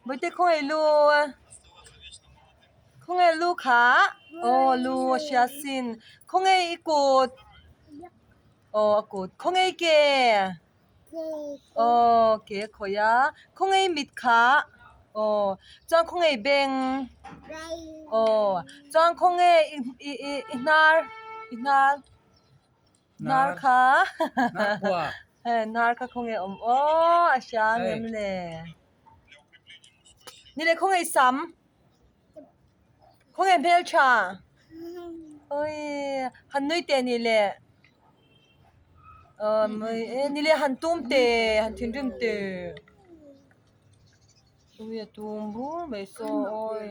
Bawihte khawngaih lu khawngaih lu kha aw lu a hria sin khawngaih i kut aw a kut khawngaih i ke aw ke a khawih a khawngaih i mit kha aw chuan khawngaih i beng aw chuan khawngaih i i i hnar i hnar. Hnar kha hnar kha khawnge awm aw a hria ngem le ni le khawnge i sam khawnge hmeltha awi han nui teh ni le aw ni le han tum teh han thinrim teh. Ui a tum bur mai saw awi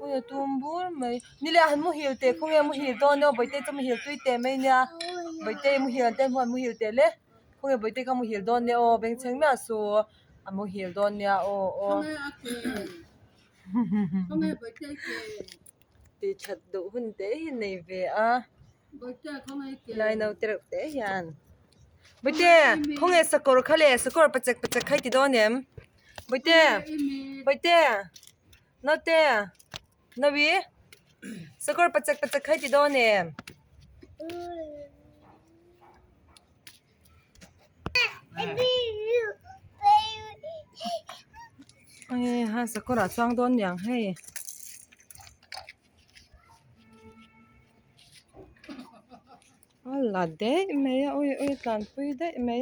ui a tum bur mai ni le a han muhil teh khawnge a muhil dawn emaw bawihte chu muhil tui teh mai nia bawihte muhil ang te hian muhil teh le khawnge bawihte kha muhil dawn nia aw bengchheng miah suh a muhil dawn nia aw aw tih that duh hun te hi nei ve a. Lai naute reuh te hian Bawihte khawnge sakawr kha le sakawr pachek pachek kha i ti dawn em Bawihte Bawihte naute nawi sakawr pachek pachek kha i ti dawn em. Sakawr ah chuang dawn niang hei. A la daih mai a awi awi tlanpui daih mai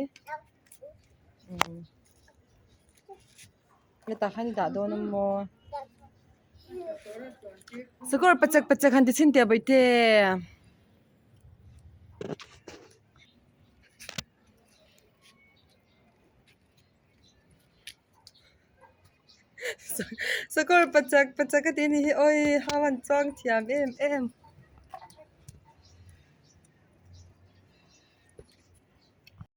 hetah khan i dah dawn a maw sakawr pachek pachek han ti chhin teh bawihte. Sakawr pachak pachak a tih a ni hi awi hau an chuang thiam em em.